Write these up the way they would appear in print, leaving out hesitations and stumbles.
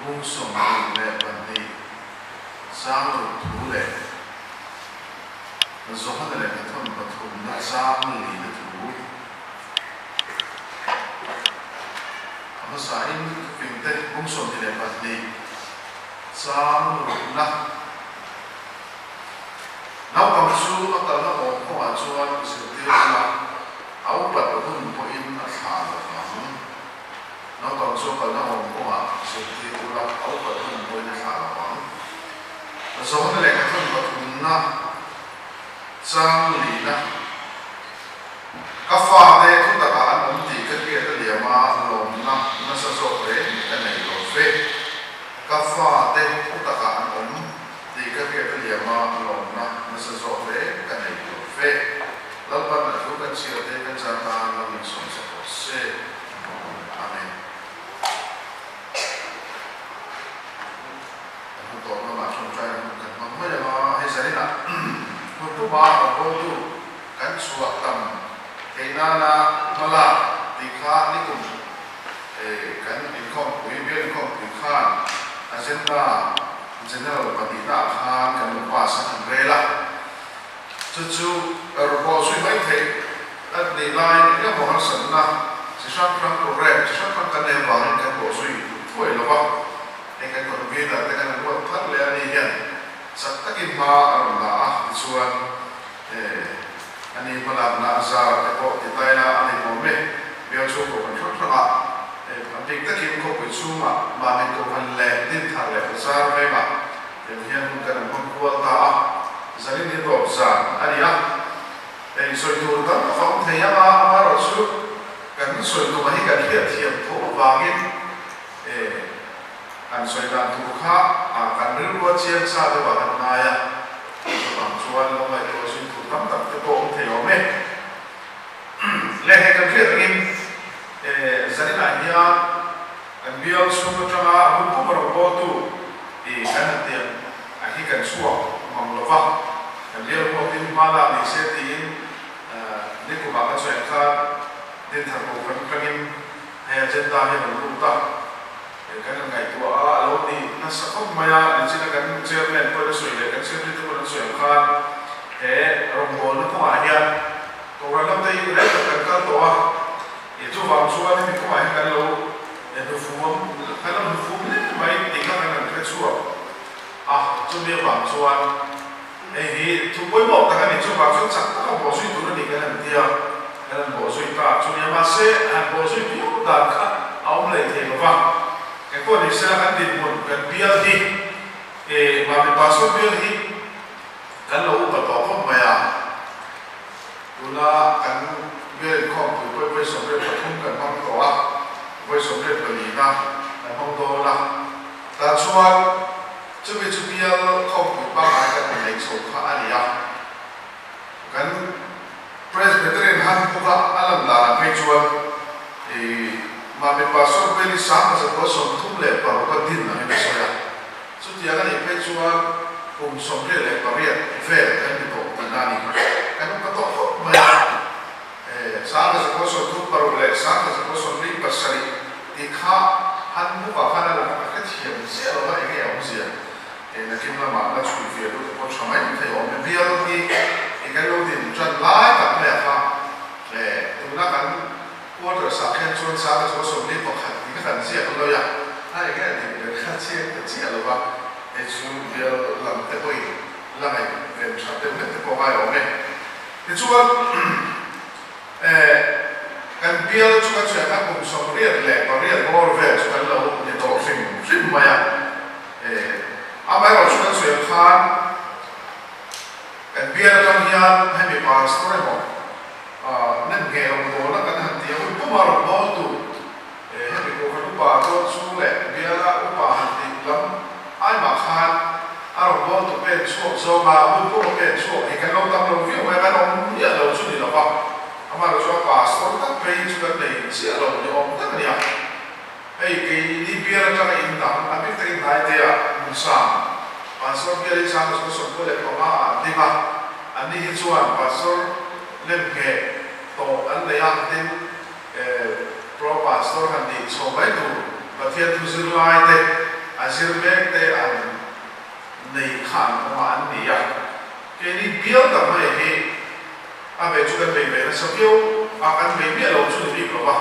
Bung 22 chang ruk thu leh Johana lehkhathawn pathumna chang lina thu. A hmasain thufingte bung 22 chang rukna naupang chu a kalna awm kawngah chuan zirtir ula, a upat hun pawhin a thlah lo vang. Naupang chu a kalna awm kawngah zirtir ula, a upat hun pawhin a thlah lo ang. Zawhna lehkhathawn pathumna chang lina Ka fate thu takah an awm tih ka hriat a liam a, lawmna nasa zawk reng ka nei lo ve. Ka fate thu takah an awm tih ka hriat a liam a, lawmna nasa zawk reng ka nei lo ve. Lalpan a thu kan chhiar te kan chan tan lo insawm sak rawh se. Amen. Kan hun tawp lamah tawngtaina hun kan hmang mai ang a, hei zaninah hun puma rawngbawltu kan chhuah tam theih nana hmalak tih kha nikum kan inkhawmpui, bial inkhawmpui khan agenda general pahnihnaah khan kan lo pass a, kan rel a. Chu chu rawh zui mai theih a nih laiin eng emaw harsatna chi hrang hrang program chi hrang hrang kan nei avangin kan bawh zui duh thuai lo va, hei kan convener te kan han ruat thar leh a ni hian chak takin hma a rawn la a, tichuan eh a ni hmalakna a zar te pawh ti ta ila a ni awm e, bial chhungkaw kan hrang hrangah eh a bik takin khawpui chhungah mahni kohhran leh dinthar leh bazar vengah Heng hian hun kan hmang kual ta a, zanin hi tawp zan a ni a. Hei sawi tur tam tak a awm thei ang a, amaherawhchu kan sawi tumah hi kan hriat thiam tho avangin kan sawi dan tur kha kan rilru a chiang sa deuh ah kan ngai a, chuvang chuan lo ngaihtuah zui tur tam tak te pawh a awm thei awm e. Le hei kan hriat angin zaninah hian Kan bial chhung atanga hun pum a rawn bawltu i kan han tiang a hi kan chhuak mang lo va, kan bial huakin hma lak ni se tiin nikumah kan sawi ang khan Dinthar Kohhran atangin hei agenda hi a rawn lut a, kan han ngaihtuah a, a lo ni nasa khawp mai a, nichina kan chairman pawhin a sawi leh kan secretary te pawhin an sawi ang khan he rawngbawlna kawngah hian Kohhran lamte hi rei tak kan kal tawh a. I chuvang chuan hemi kawngah hian kan lo hnufum, kan lo hnufum hle mai tih kha kan han hre chhuak a, chumi avang chuan hei hi thu pawimawh tak a ni, chuvang chuan chak taka bawhzui tur a ni kan han ti a, kan han bawhzui ta a, chumi a mahse han bawhzui viau dan kha a awm leh thei lo va, engpawh ni sela kan dinhmun kan bial hi Mami Pastor bial hi kan lo upa tawh khawp mai a. Tuna kan bial inkhawmpui pawh vawi 23 kan hmang tawh a, vawi 24 na kan hmang dawn a. Tah chuan chumi chu bial khawmpui pangngai kan han nei chho kha a ni a. Kan Presbyterian handbook a a lan danah phei chuan i Mami Pastor Veli 1936 a din angin a sawi a. Chutiang a nih phei chuan kum 28 vel kan ni tawh tihna a ni. Kan upa tawh khawp mai a, 1936 leh 1947 tih kha handbook ah khan a lang a, ka hrethiam chiah lo va enge a awmzia nakin lamah la chhui ve lut pawh tha mai thei awm e. Bial hi i kan lo din tan lai tak mai a kha tuna kan Quarters ah khen chuan 1941 tih kha kan ziak lawi a, a enge a dik ber kha chiang ta chiah lo va, hei chu bial lam te pawhin la ngaih ven that deuh hlek te pawh a ngai awm e. Tichuan kan bial chu kan sawi ang khan kum 88 bawr vel chu kan lo ni tawh hrim hrim mai a, amaherawh chu kan sawi ang khan kan bial atang hian hemi pastor emaw, Nem nge rawngbawlna kan han ti a, hun puma rawngbawltu hemi Kohhran upa dawn chung leh biala upa han tih lam ai mah khan a rawngbawltu pen chhuak zawnga hun puma pen chhuak hi kan lo tam lo viau mai a, kan awm miah lo chu ni lo va, amaherawhchu a pastor tak phei hi chu kan nei chiah lo ni awm tak a ni a. Hei keini bial atanga in dang a bik takin hnaite ah hmun sang Pastor bial hi 1995 ah an ding a, anni hi chuan Pastor lem ngheh tawh an nei a, tin Pro Pastor han nih chho mai tur Pathian thu zirlai te a zir mek te an nei kha an awm a an ni a. Keini bial tak mai hi a bei chu kan bei ve nasa viau a, kan bei miah lo chu ni bik lo va.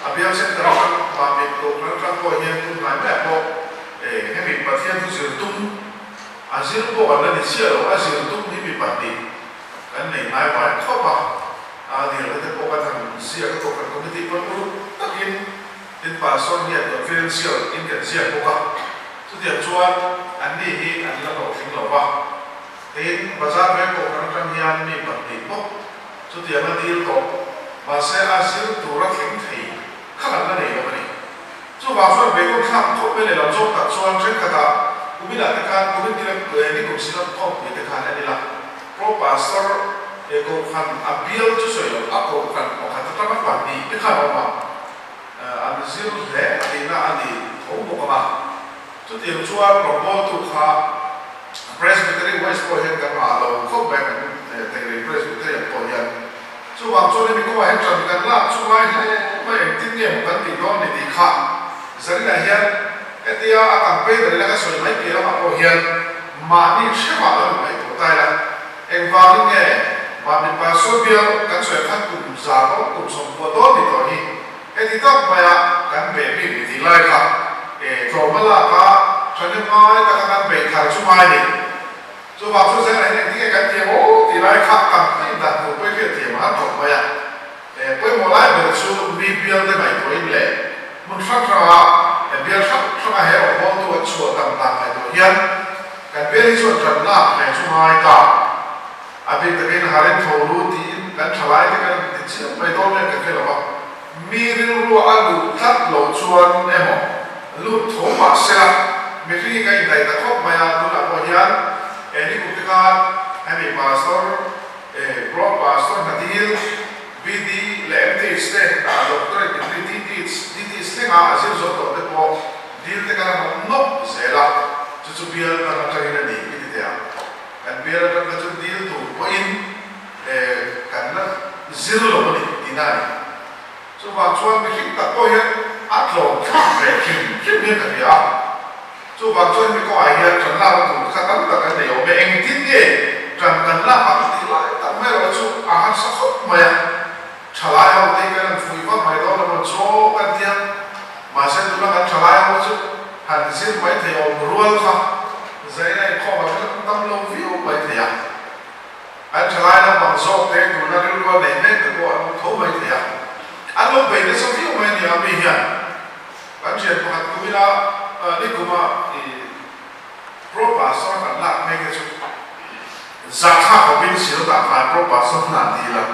A bial center atang Mamit Kohhran atang pawh hian tun hnai maiah pawh hemi Pathian thu zir tum a zir pawh an la ni chiah lo, a zir tum hi mi pahnih kan nei hnai vai khawp a, a dilna te pawh kan han ziak a, Kohhran Committee pawn uluk takin tin Pastor hian confidential in kan ziak bawk a, chutiang chuan anni hi an la hlawhtling lo va, tin Bazar Veng Kohhran atang hian mi pahnih bawk chutiang a dil tawh, mahse a zir tur a thleng thei kha kan la nei lo a ni. Chuvang chuan beidawn thlak khawp mai lehlam zawk tak chuan thenkhatah kuminah te khan kumin ni lam ni kum sinam khawmpui te khan en ila Pro Pastor he kohhran a bial chu sawi loh a kohhran pakhat atanga pahnih te khan a awm a, an zir hle tihna a ni tho bawk ang a. Chutiang chuan rawngbawltu kha Presbytery West pawh hian kan ngah lo khawp mai kan Teirei Presbyterian pawh hian. Chuvang chuan hemi kawngah hian ṭan kan lak chu ngai hle mai engtin nge maw kan tih dawn ni tih kha Zarina hian hetia a campaign a rilak a sawi mai piah lamah pawh hian mahni hrevah lo innghaihtuah ta ila engvangin nge mah mipa sawibial kan sawi khan kum za dawn kum 90 dawn ni tawh hi Heti tak maia kan beh bik ni tih lai kha e tlawma lak a thahnem ngai taka kan beih thar chu ngai ni. Chuvang chu zela hian engtin nge kan thiam aw tih lai kha campaign dan tur pawh i hriat thiam a han thawk mai a. E pawimawh lai ber chu mi bial te ngaihtuahin leh hmun hrang hranga e bial hrang hranga he rawngbawltu an chhuah tam dan ngaihtuah hian kan bial hi chuan ṭan lak ve chu ngai ta. A bik takin Haren tho lu tiin kan thalai te kan ti chiang mai dawn em ka hre lo a, mi rilrua a luh tlat lo chuan emaw lut tho mah sela mihring hi ka indaih ta khawp mai a, tunah pawh hian he nikum te khan hemi pastor eh pro pastor Hnadil BD leh MTH te ah doctorate degree DTH DTH thlenga a zir zawh tawh te pawh dil te kan han awm nawk zel a, chu chu bial dang atangin a ni i ti teh ang. Kan bial atang kha chu dil tur pawhin kan la zir lo a ni tihna a ni. Chuvang chuan mihring tak pawh hian a tlawm thlak ve hrim hrim hian ka hria a. Chuvang chuan hemi kawngah hian tan lakna tur kha tam tak kan nei awm e. Engtin nge tan kan lak ang tih lai tak mai erawh chu a harsa khawp mai a. Thalai ho te hi kan han fuih vak mai dawn emaw chaw kan ti a. Mahse tuna kan thalai ho chu han zir mai thei awm rual kha zaina inkhawm ah khan tam lo viau mai thei a. An thalai naupang zawk te tuna rilru a nei mek te pawh an awm tho mai thei a. An lo bei nasa viau mai ania mi hian kan thian pakhat kumina nikuma i Pro Pastor kan lak mek te chu zahthlak khawpin Synod-ah khan Pro Pastor hna an dil a,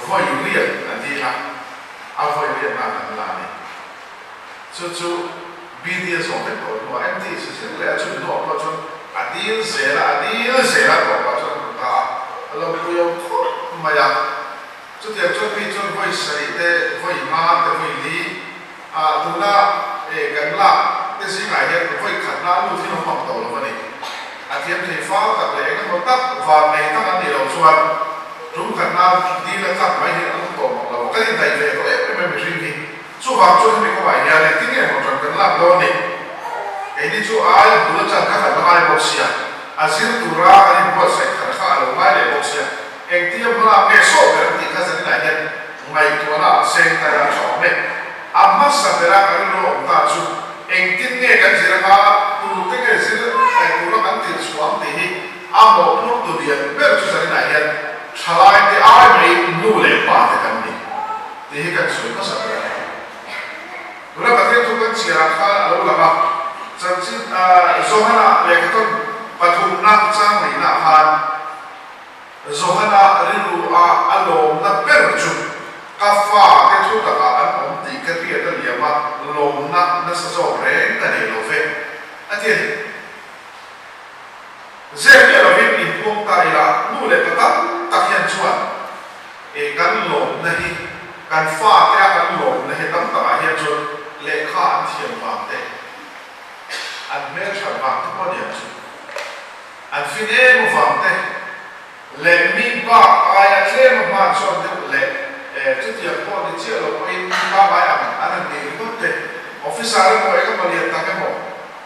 vawi riat an dil a, a vawi riatna kan la a ni. Chu chu BD a zawh vek tawh hnuah MT si zir leh a chumi hnuah pawh chuan a dil zel a, a dil zel a tawpah chuan a hmu ta a, a lo pui lo khawp mai a. Chutiang chuan mi chuan vawi sarih te, vawi nga te, vawi li ah tuna kan lak te zingah hian vawi khatna a lut hi lo hmang tawh lo a ni. A thiam thei fal tak leh eng emaw tak van nei tak an nih loh chuan tum khatna dil a tlak mai hi an awm tawh mang lo. Kan indaih ve tawh em em a mihring hi. Chuvang chuan hemi kawngah hian engtin nge maw ṭan kan lak dawn ni? Keini chu ai bul aṭang kha kan la ngai bawk sia, a zir tura kan inbuatsaih thar kha a lo ngai leh bawk sia, engtia hmalak nge sawh ber an tih kha zaninah hian ngaihtuahna ah seng tai a ṭha awm e. A hmasa bera kan rilru awm ta chu engtin nge kan zir anga tute nge zir tura kan tirh chhuah ang tih hi a mawhphurtu lian ber chu zaninah hian ṭhalaite ai mai nu leh pa te kan ni. Tih hi kan sawi hmasa ber a ni. Tuna Pathian thu kan chhiarah khan a lo lang a, chanchin Johana lehkhathawn pathumna chang neihnaah khan Johana rilru a a lawmna ber chu ka fa te thu takah an awm tih ka hriat a liam a, lawmna nasa zawk reng ka nei lo ve, a ti a ni. Zep miah lovin inpuang ta ila nu leh pa tam tak hian chuan E kan lawmna hi, kan fate a kan lawmna hi tam takah hian chuan lehkha an thiam vang te, an hmelthat vang te pawh a ni ang chu. An fin em vang te leh mi bak aia tlem a hman chuan deuh leh e chutiang pawh ni chiah lo pawhin pangngai ang an han nih ringawt te, officer emaw eng emaw lian tak emaw.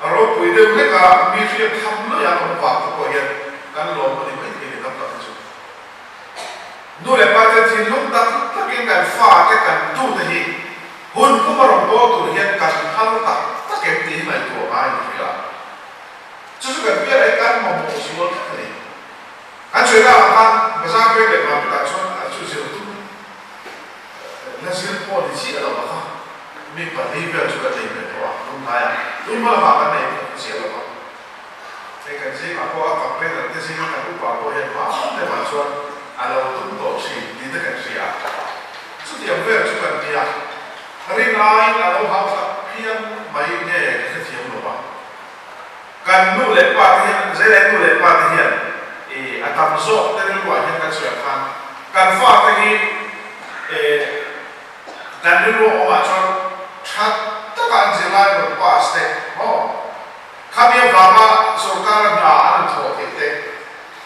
Ropui deuh hlek a, mi hriat tham luai an awm vang te pawh hian kan lawm a ni maithei ni tam tak hi chu. Nu leh pa te thinlung tak takin kan fa te kan tu te hi hun pum a rawn bawl tur hian kan phal tak tak em tih hi ngaihtuah ngai a ni hrih a. Chu chu kan piah leh kan mamawh zual tlat a ni. Kan sawi tak ang khan bazar veng leh market ah chuan a chu zir tum la zir pawh ni chiah lo a kha mi pali vel chu kan nei ve tawh a tunhnaiah tun hma lamah kan nei phawt chiah lo a. Hei kan zingah pawh a campaigner te zinga kan upa pawh hian hma deuhah chuan a lo tum tawh thin tih te kan hria a. Chutiang vel chu kan nia rin aiin a lo hau thlak phian mai nge ka hrethiam lo a. Kan nu leh pa te hian, Zela nu leh pa te hian i a tam zawk te rilruah hian kan sawi ang khan kan fa te hi i kan rilru awmah chuan tha taka an zirlai rawn pass te maw khami avanga sorkara hna an rawn thawh theih te,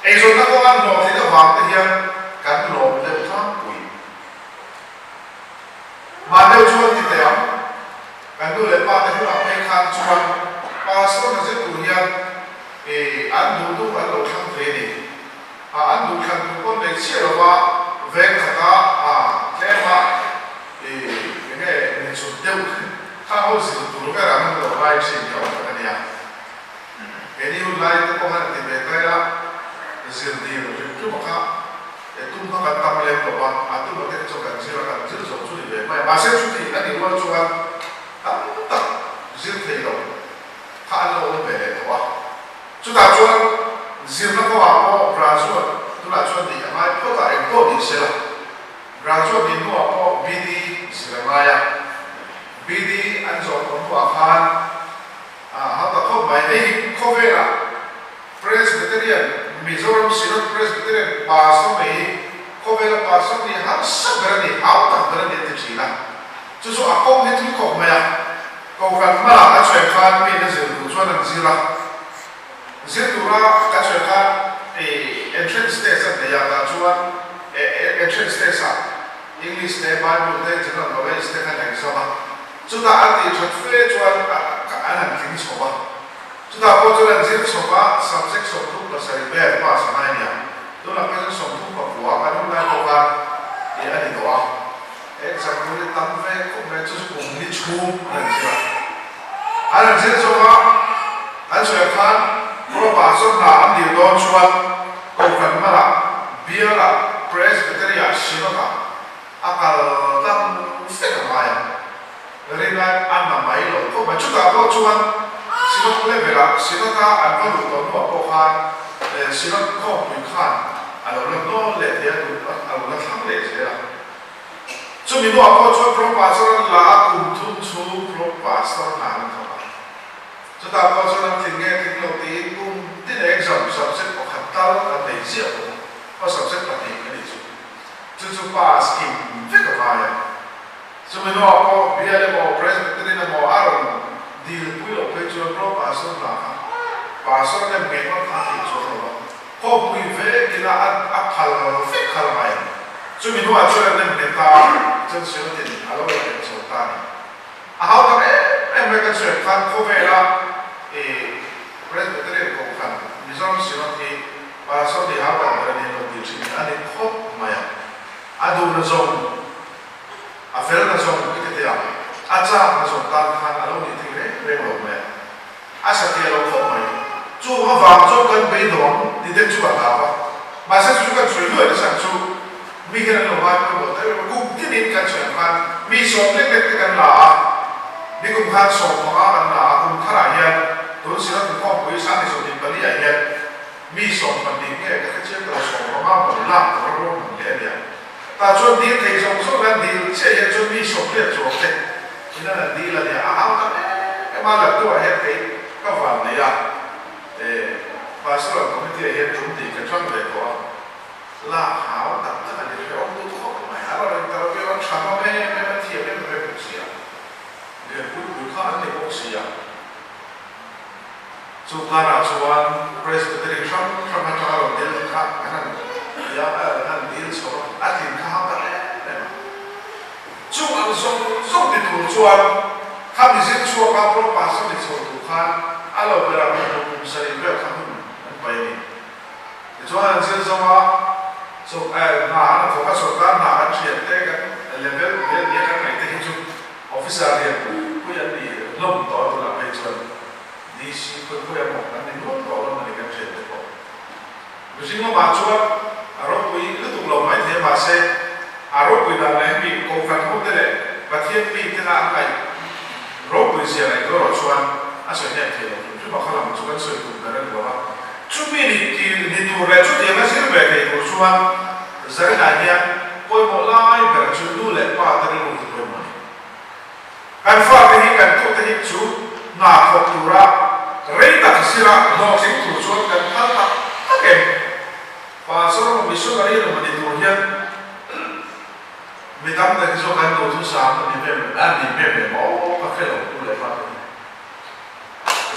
eizawnna kawnga an hlawh theih avang te hian kan lawm deuh tlangpui. Mah deuh chuan ti teh ang. Kan nu leh pa te hunah phei khan chuan pastor hna zir tur hian ih an duh duh an lo thlang thei a ni. A an duh thlan tur pawn nei chiah lova veng khata a tlema ih eng nge ni chhut deuh kha ho zir tur ber ang an lo ngai thin hi a awm tak a nia. Keini hun lai te pawh khan an ti ve ta ila zir dil hrim hrim a kha e tum kha kan tam lem lo va, a tum a te chu kan zir a, kan zir zawh chu ni ve mai a, mahse chuti a nih rual chuan tam tak zir thei lo kha an lo awm ve leh tawh a, chutah chuan zirna kawngah pawh graduate tunah chuan nih a ngai phawt a, eng pawh ni sela graduate nih hnuah pawh BD zir a ngai a, BD an zawh tawh hnuah khan. A ha ta khawp mai. Hei hi khawvelah Presbyterian, Mizoram Synod Presbyterian Pastor mai hi khawvela Pastor nih harsa ber a ni, hau tak ber a ni a ti thin a. Chu chu a kawng hi thui khawp mai a. Kohhran hmalah kan sawi khan mi na zir duh chuan an zir a. Zir tura kan sawi khan entrance test an nei a, tah chuan entrance test ah English te, Bible te, General Knowledge te khan exam a. Chutah an tih that fe chuan an han tling chho a, chutah pawh chuan an zir chho a, subject 37 vel pass a ngai nia, tunah phei chuan 34 kan hun lai pawh khan tih a ni tawh a, exam tur hi tam ve khawp mai, chu chu kum ni chhung an han zir a, an han zir chho a, an sawi ang khan Propa chuan hna an dil dawn chuan Kohhran hmalah Bialah Presbytery-ah Synod-ah A kal tlang fek a ngai a, rinai a na mai lo khawp mai. Chutah pawh chuan Synod level-ah Synod-a an va luh tawh hnuah pawh khan Synod khawmpui khan a lo la hnawl leh thei a, a lo la thlang leh zel a. Chumi hnuah pawh chuan Pro Pastor an la a, kum thum chhung Pro Pastor hna an thawk a. Chutah pawh chuan an tling nge tling lo tiin kum tin exam subject pakhat tal an nei ziah bawk a, aw subject pahnih a nih chu. Chu chu pass kim vek a vai a. Chumi hnuah pawh bial emaw Presbyterian emaw a rawn dil pui loh phei chuan pro pastor hna kha pastor nem ngei ngawt kha a theih chuang lo va, khawmpui vek ila a a phal vek kha la ngai ang. Chumi hnuah chuan a nem nghet ta a, chuan Synod-in a lo la nghet chho ta a ni. A hau tak em em mai kan sawi ang khan khawvela i Presbyterian Kohhran Mizoram Synod hi Pastor nih hau tak ber a ni lo tih thin a ni khawp mai a. A duh na zawng, a fel na zawng i ti teh ang, a chak na zawng tan khan a lo nih thei reng reng lo mai a. A satliah lo khawp mai. Chung avang chuan kan beidawng ti deuh chu ka hlau a. Mahse chu chu kan sawi luai nasa ang chu mi hian an lo ngai pawimawh ta em a, kum tinin kan sawi ang khan mi sawm lek lek te kan la a, nikum khan 15 kan la a, kum tharah hian tun sila kum khawmpui 24 ah hian mi 12 nge ka hre chiang ta lo 15 maw lak tur a ruang hman leh a nia. Tah chuan dil thei zawng zawng hian dil chiah hian chuan mi 80 chuang te in an han dil a nia, a hau tak em em a, Lattuah hian kei ka van nei a, eh Pastoral Committee ah hian tum tih ka chang ve tawh a, lak hau tak tak a ni hrehawm duh khawp mai, a rawn interview a tha hlawm em em a, thiam em em bawk si a, lian pui pui kha an ni bawk si a. Chu karah chuan Presbytery hrang hrang atanga rawn dil kha an han ti a, an han dil chho a, a tlin kha hau ta em em a. Chung ang zawng zawng ti tur chuan kha mi zir chhuak a, Pro Pastor ni chho tur khan A lo berah kum hmu kum sarih vel kha hun an pai a ni. Tichuan an zir zo a, chawp eh hna an thawk a, sawrkar hna kan hriat te kan level vel nia kan ngaih te hi chu officer lian pui pui an ni hlawm tawh a tunah phei chuan DC khawi khawi a mawk an ni nual tawh hlawm a ni kan hriat te pawh. Mihring lamah chuan a ropui lutuk lo mai thei a mahse a ropui dan leh hemi kohhran ho te leh Pathian mi tena an ngaih ropui zia ngaihtuah erawh chuan a sawi hnem thei lo hrim hrim a, kha lam chu kan sawi tum ber a ni lo a. Chumi ni ti ni tur leh chutianga zir ve thei tur chuan Zarina hian pawimawh lai ber chu nu leh pa te rilru hi pawimawh a ni. Kan fate hi kan tute hi chu hna thawk tura rei tak zira hlawhtling tur chuan kan phal tak tak em? Pastor emaw missionary emaw ni tur hian mi tam tak hi chu kan duhthusam a ni ve a ni ve ve maw ka hre lo tu leh fate hi.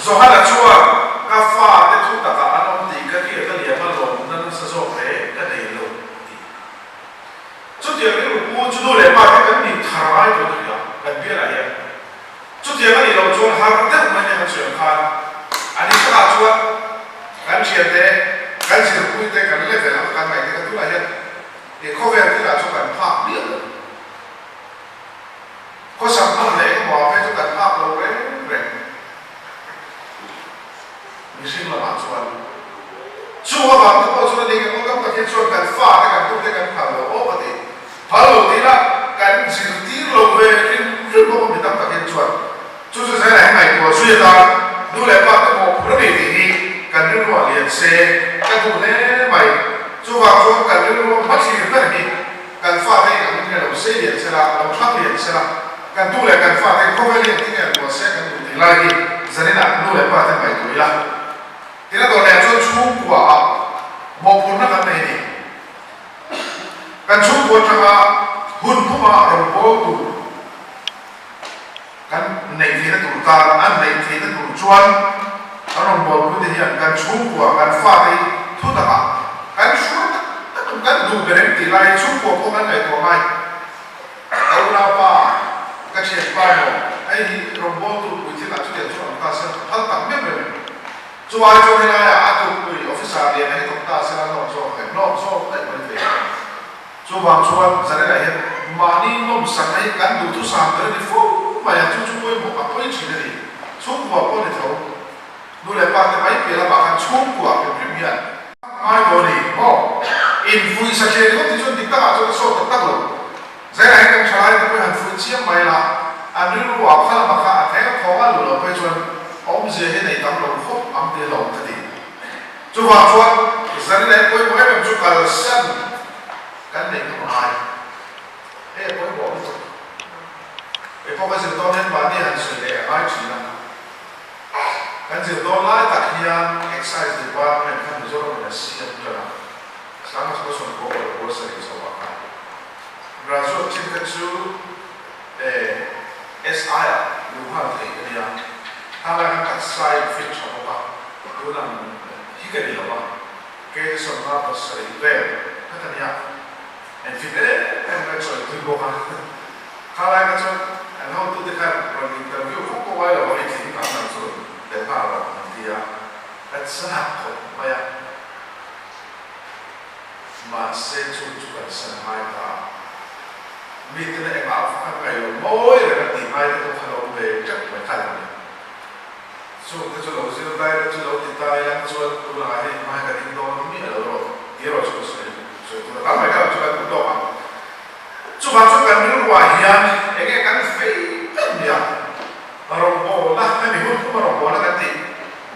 Johana chuan ka fate thu takah an awm tih ka hriat a liam a lawmna nasa zawk hle ka nei lo a ti. Chutiang rilru pu chu nu leh pa te kan nih thar ngai tawh a nia, kan bialah hian. Chutiang a nih loh chuan har deuh mai nia kan sawi ang khan a ni takah chuan kan thiante, kan zirpuite, kan level ang kan ngaih te kha tunah hian i khawvel thilah chu kan phak miah lo. Khawsak hman leh engemaw ah phei chu kan phak lo reng reng. Mihring lamah chuan chu avang te pawh chuan a ni ka kawng tam tak hi chuan kan fa te kan tute kan phal lo awk a ti. Phal lo tih lah kan zirtir lo ve hrim hrim bawk a mi tam tak hian chuan chu chu zela hi ngaihtuah zui atan nu leh pa te mawhphurh a ni tih hi kan rilruah lian se ka duh hle mai. Chuvang chuan kan rilruah hmathlir ber hi kan fa te in ang nge lo sei lian sela, lo thlang lian sela, kan tu leh kan fa te khawvel hian tinge an buat se kan duh tih lai hi zaninah nu leh pa te ngaihtuah ila. Tina dawr leh chuan chhungkua ah mawhphurhna kan nei a ni. Kan chhungkua atanga hun puma rawngbâwl tur kan neih theihna tur tan an neih theihna tur chuan kan rawngbâwlpui te hian kan chhungkua kan fate hi thu takah kan hruai tak tak ang kan duh ber em tih lai hi chhungkua pawh kan ngaihtuah ngai. Ka unaupa, ka thianpa emaw hei hi rawngbâwl tur pui thil ah chutiang chu an ta se la ka phal tak meuh em. Chuvai chuan helaiah a tukpui officer lian a hi thawk ta se la hlawk zawk em hlawk zawk daih mai thei ang. Chuvang chuan Zarela hian mahni nawmsakna hi kan duhthusam ber a ni fo mai a, chu chu pawimawh a pawi thin a ni. Chhungkua pawh ni tho, nu leh pa te mai piah lamah khan chhungkua hrim hrim hian ngai tawh a ni maw? Infuih satliah ringawt hi chuan dik takah chuan a sawt tak tak lo. Zarela hian kan thalai te pawhin han fuih chiam mai la, an rilru ah kha lamah kha a theng a thawng a luh loh phei chuan awmzia hi nei tam lo khawp ang tih hlauh ka ti. Chuvang chuan Zarina hi pawimawh em em chu kalsan kan neih tum a ngai. Hei a pawimawh lutuk. Kei pawh ka zir dawn hian mahni han sawi leh a ngai thin a. Kan zir dawn lai tak hian Excise Department kha Mizoram in a siam tan a, Sanga Sawsawm pawh ka lo buai sarih chho ah khan. Graduate chin kha chu SI ah luh nghal theih a nia. Khalai khan taksa in fit tha bawk a. Tun ang hi ka ni lo a, kei 57 vel kha ka nia, en fit em em ka chawi tui bawk a, khalai kha chuan an hotute khan rawn interview vak pawh ai lo a, i tling ang ang chu rawn tel nghal rawh an ti a, ka chak khawp mai a, mahse chu chu kan san ngai ta a, mite na engah vak an ngaih lo mawi reng a tih ngai te pawh kha lo ve teuh mai kha a lo ni. Chungte chu lo zir dai te chu lo ti ta ila chuan tunah hei hmai ka ding dawn miah lo rawh ti erawh chu ka sawi sawi tur a tam mai ka lo chu kan hmu tawk ang. Chuvang chu kan rilruah hian eng nge kan fei ber nia rawngbawlna hemi hun thuma rawngbawlna kan tih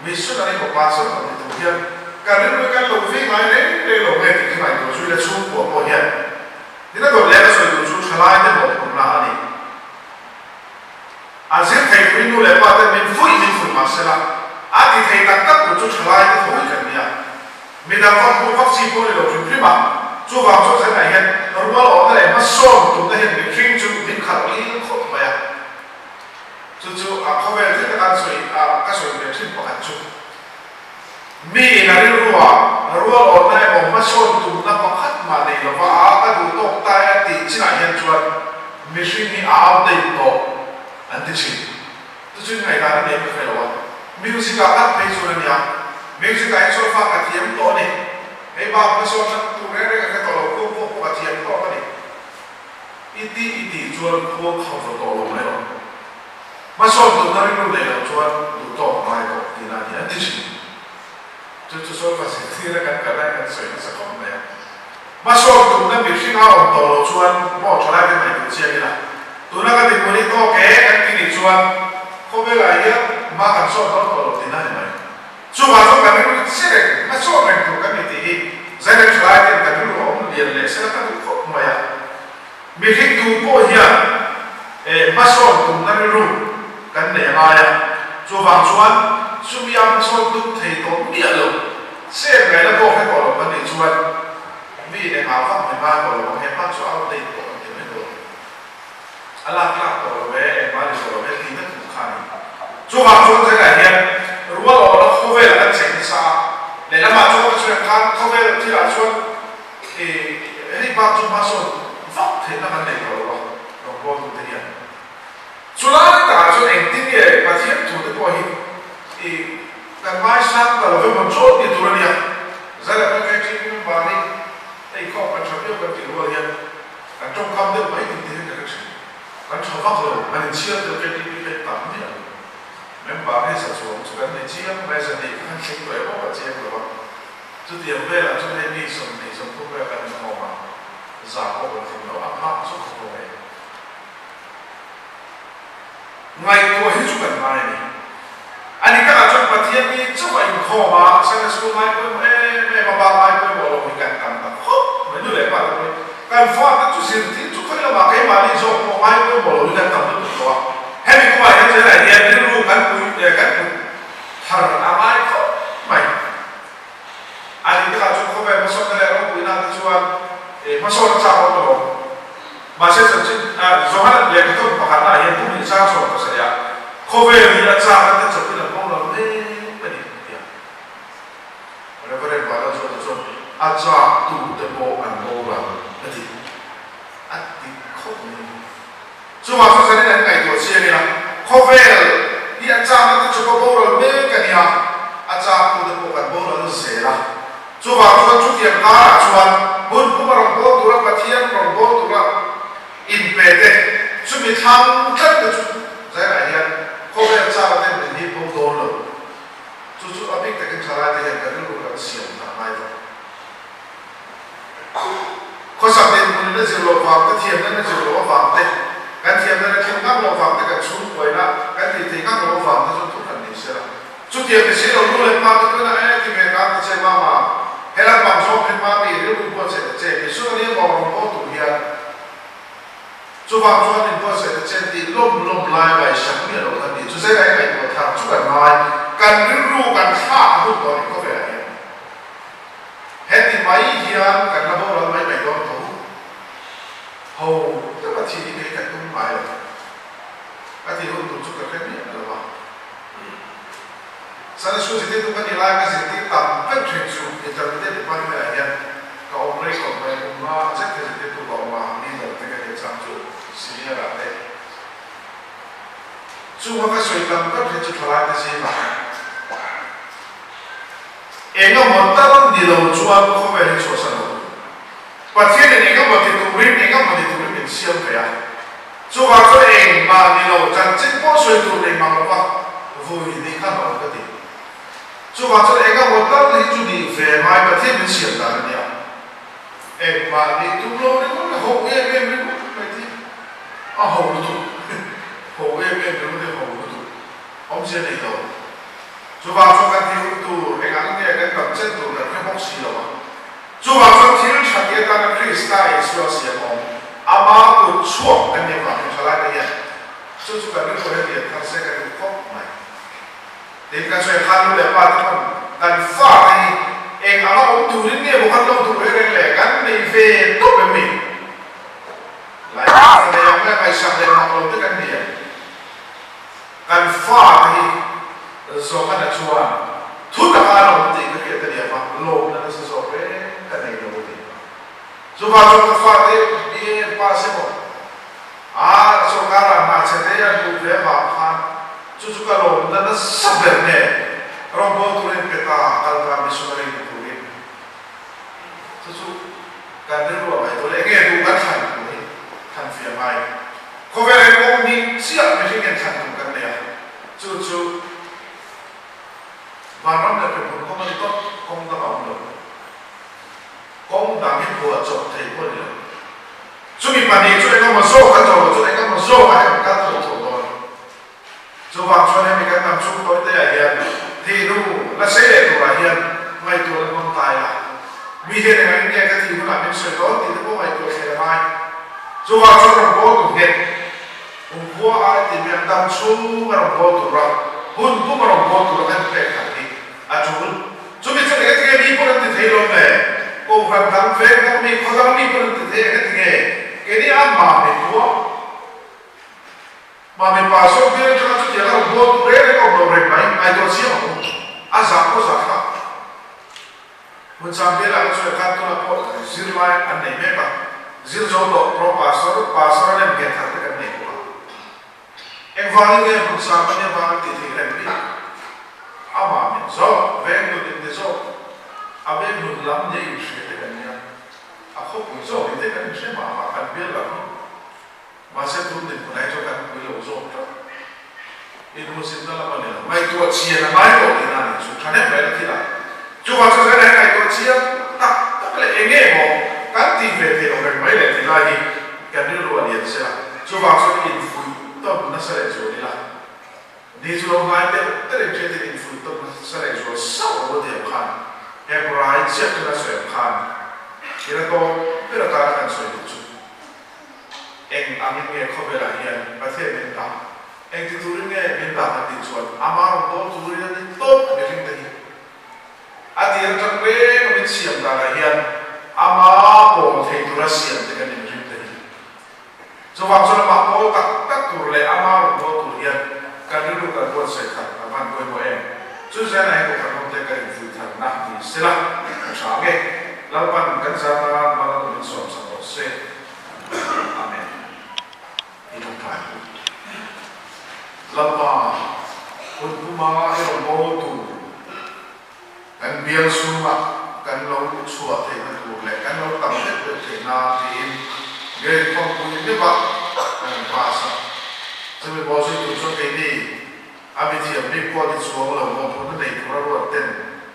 missionary emaw pastor emaw ti tur hian kan rilru hi kan lo vei ngai reng reng lo nge tih kha ngaihtuah zui la chhungkua pawh hian tina dawt leh ka sawi tur chu thalai te mawhphurhna a ni. A zir thei pui nu leh pa ten min fuih min fuih mah sela, a ti thei tak tak tur chu thalai te tho hi kan nia. Midang vak hmuh vak chi pawh ni lo hrim hrim a, chuvang chuan zanah hian rual awmna leh hmasawn tumna hian mihring chu min khalh lil khawp mai a. Chu chu a khawvel thil taka an sawi a ka sawi ve thin pakhat chu. Mi in a rilruah rual awmna emaw hmasawn tumna pakhat mah nei lova a ka duh tawk tai a tih chinah hian chuan mihring hi a outdate tawh an ti thin. Chu chu ngaihdan a nei ka hre lo a. Music ah ngat phei chuan a nia. Music ah hian solfa ka thiam tawh a ni. Hei bak hmasawnna tur reng reng a hre tawh lo, khuang pawh pawh ka thiam tawk a ni. I tih i tih chuan khuang kha va tawh lo mai rawh. Hmasawn tumna rilru nei loh chuan duh tawk ngai tawh tihna a ni an ti thin. Chu chu solfa zirtir a kan kal lai kan sawi nasa khawp mai a. Hmasawn tumna mihring a awm tawh loh chuan maw thalai te ngaihtuah chiang ila. Tuna ka dinhmun hi tawk e kan ti nih chuan khawvelah hian hma kan sawn dawn tawh lo tihna a ni mai. Chuvang chuan kan rilru che reng, hmasawn reng tur kan ni tih hi Zairem thalai ten kan rilru a awm lian leh sela ka duh khawp mai a. Mihring tu pawh hian hmasawn tumna rilru kan nei a ngai a, chuvang chuan chumi a hmasawn tum thei tawh miah lo, chet ngaihna pawh hre tawh lo kan nih chuan mi engah vak mai ngai tawh lo ang, he hman chu outdate tawh an ti mai dawn. A lak tlak tawh lo e, engmah ni tawh lo e tihna tur kha a ni. Chuvang chuan zaiah hian rual awla khawvel kan cheng nasa a, lehlamah chuan ka chhuah khan khawvel thilah chuan Hei bak chu hmasawn vak theihna kan nei tawh lo a, rawngbawltute hian. Chulai takah chuan engtin nge Pathian thute pawh hi i kan ngaisang ta lo emaw chawl ti tur a nia. Zalak kan kai thin vang hi hei khawp kan tha viau kan tih rual hian kan tawngkam deuh mai tih te hian ka hre thin. Kan tha vak lo, kan inchhiar deuh KTP kan tam miah lo. Member hi za chuang chu kan nei chiang mai, za nih kha kan thleng tawh emaw ka chiang lo a. Chutiang velah chuan hei mi 20 30 vel kan inkhawm a, za pawh kan tling lo, a nghak chu ka haw e. Ngaihtuah hi chu kan ngai a ni. A ni takah chuan Pathian mi chauh a inkhawm a, Sunday School ngai pawimawh em em a, bak ngai pawimawh lo hi kan tam ta khawp mai. Nu leh pa te pawhin kan fate chu zirtir chu khawi lamah keimahni zawk pawh ngai pawimawh lo hi kan tam lutuk tawh a. Hemi kawngah hian zelah hian rilru kan pui kan put thar a ngai khawp mai. A ni takah chuan khawvel hmasawnna leh ropuina te chuan hmasawn a chak awm lo. Mahse chanchin Johan lehkhathawn pakhatna ah hian kum hnih sang chhuak pasarih ah khawvel hi a chak a te chawpin a bo lo mek a ni ti a. Reverend Bala Zuata chuan a chak tu te pawh an boral a ti. A ti khawp mai. Chuvang chu zanin an ngaihtuah chiang ila, khawvel hi a chakna te chu ka boral mek a nia, a chaktute pawh kan boral zel a. Chuvang chuan chutiang karah chuan hun puma rawn bawl tura Pathian rawn bawl tura inpe te, chumi thlang tlat te chu zairah hian khawvel chakna te min hi bo dawn lo. Chu chu a bik takin thalai te hian kan rilru kan siam dah ngai lo. Khawsak dinhmunin a zir loh vang te, thiamna a zir loh avang te, kan thiamna a thleng ngak loh vang te, kan chhungkuaina kan tih theih ngak loh avang te chuan thu hran ni sela. Chutiang ni si lo nu leh pa te pawn a e ti ve kang ta che mama, helam bang zawng khin mami rilru buatsaih ta che mi sun a nia maw rawn bawl tur hian. Chuvang chuan min buatsaih ta che tih lawm lawm lai ngaihsak miah lo kha ni chu zela i ngaihtuah thar chu kan ngai, kan rilru kan thlak a hun tawh a ni khawvelah hian. Heti mai hian kan la boral mai mai dawn tho. Ho deuh a thih hi kei ka tum ngai lo. Ka tih hun tur chu ka hre miah lo a. Sunday School zirtirtu ka nih laia ka zirtir tam ber thin chu Intermediate Department ah hian ka awm rei khawp mai. Kum nga zet ka zirtirtu ka awm a, leader te ka nih chang chu senior ah te. Chunga ka sawi tam ber thin chu thalai te zingah. Engemaw tal ni lo chuan khawvel hi chhuahsan lo tur. Pathianin engemaw ti turin, engemaw ni turin min siam ve a. Chuvang chuan engmah ni lo, chanchin pawh sawi tur nei mang lova vui ni kha hlauh ka ti. Chuvang chuan engemaw tal hi chu nih ve ngai Pathian min siam dan a nia. Engmah nih tum lo ringawt leh ho em em ringawt mai ti a ho lutuk. Ho em em ringawt hi ho lutuk. Awmzia nei lo. Chuvang chuan kan thil tur eng ang nge kan tam chen tur kan hre bawk si lo a. Chuvang chuan thil tha ti atana Krista Isua siam awm, ama kut chhuak kan nih avangin thalai te hian chu chu kan rilru hian lian thar se ka duh khawp mai. Tin, kan sawi khan nu leh pa te pawn kan fa te hi eng anga awm turin nge maw kan lo duh reng reng le kan nei ve tawp em ni? Lai kan nei ang leh ngaihsak leh mak lo te kan ni em? Kan fate hi Johana chuan thu taka an awm tih ka hriat a ni ang a, lawmna nasa zawk reng ka nei lo a ti. Chuvang chuan ka fate BA pass emaw, a sorkar ah hna chhe te an hmuh ve avang khan chu chu ka lawmna nasa ber nge. Kan rilru a ngaihtuah leh enge duh kan thlan tur hi thlan fiah ngai. Khawvel hi kawng hnih chiah mihring hian thlan tur kan nei a, chu chu vanram leh hremhmun kawng a ni tawp, kawng dang a awm lo. Kawng dang hi phuah chawp thei pawh a ni lo. Chumi pahnih chu engemaw zawk a zawh loh chuan engemaw zawk ah hian kan kal tho tho dawn. Chuvang chuan hemi kan dam chhung tawi te ah hian thih hnu la sei leh turah hian ngaihtuah la hmang ta ila. Mi hian engah in nge ka thih hunah min sawi dawn tih te pawh ngaihtuah thlen a ngai. Chuvang chuan rawn bawl tu nghet kum khua ai tih mi ang dam chhung a rawn bawl tura hun pum a rawn bawl tura kan pek khat hi a tul. Chumi chu enge tinge mi pawn an ti thei lo nge? Kohhran dang veng dang mi khaw dang mi pawn an ti thei enge tinge? Keini a mah mi khua. Mah mipa zawk bial atanga chutiang a rawn bawl tu reng reng a awm lo reng mai, ngaihtuah chiang ang u. A zah pawh zah thlak. Hmun chang bialah ka chuan khan tunah pawh zirlai an nei mek a, zir zo tawh pro pastor, pastor a lem nghet thar te kan nei bawk a. Engvangin nge hmun chang kan nia vang an tih theih reng bik? Amah min zawk, veng nun in ni zawk, a veng nun lam nia inhria te kan nia, a khawpui zawk in te kan inhre mah mah kan bial lam hi. Mahse tun dinhmun ai chuan kan pui lo zawk tlat. Inhmuhsitna lam a ni lo. Ngaihtuah chian a ngai tawh tihna a ni chu. Thahnem mai la thil ah. Chuvang chuan zan ah ngaihtuah chiang tak tak leh eng nge maw kan tih ve theih lo reng mai leh ti lai hi kan rilru a lian se la. Chuvang chuan infuih tawn nasa leh zual ila. Ni chu lo ngai deuh deuh in hriat in infuih tawn nasa leh zual sauh lo a ti ang khan Hebrai chiah chu la sawi ang khan ila tawp ber atana kan sawi duh chu. Eng angin nge khawvelah hian Pathian min dah? Engti turin nge min dah kan tih chuan ama rawn bawl turin a ni tawp mihring te hi. A tir atang reng a min siam danah hian ama pawl thei tura siam te kan ni mihring te hi. Chuvang chuan amah pawl tak tak tur leh ama rawn bawl tur hian kan rilru kan buatsaih khat a van pawimawh em? Chu zan ah hian Kohhran ho te kan infuih tharna ni sela ka tha nge? Lalpan kan zana mal min sawmsak rawh se. Amen. I tawngtai pawh. Lalpa, hun puma i rawn bawl tur kan bial chhungah kan lo chhuah theihna tur leh kan lo tam deuh deuh theih nan tiin Grade khawmpui meuh ah kan in pass a. Chumi bawl zui tur chuan keini a mithiam bik pawh ni chuang lo mawhphurhna nei tura ruat ten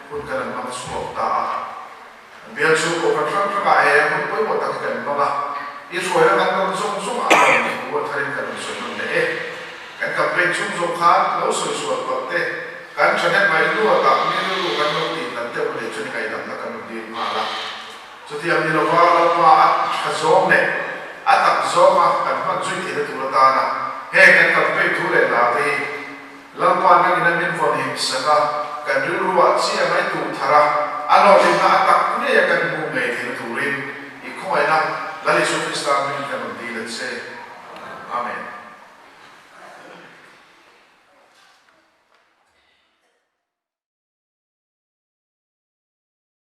hun kan an hmang chhuak ta a. Bial chu kohhran hrang hrangah he hun pawimawh tak hi kan hmang a, i hruaina kan rawn zawng zawng a rawn thu a tharin kan rawn sawi nawn leh e. Kan campaign chhung zawng khan lo sawi sual palh te, kan thahnem mai luatah mi rilru kan lo tih nat deuh a nih chuan i ngaihdamna kan rawn dil nghal a. Chutiang ni lova Lalpa a tha zawng leh a tak zawnga kan hman zui theihna tur atana heng kan campaign thu leh hla te hi Lalpa nangin a min vawn him sak a, kan rilruah chiah mai tur thar a, a hlawhtlinna a tak ngei a kan hmuh ngei theihna turin i khawngaihna Lal Isu Krista hmingin kan rawn dil a che. Amen.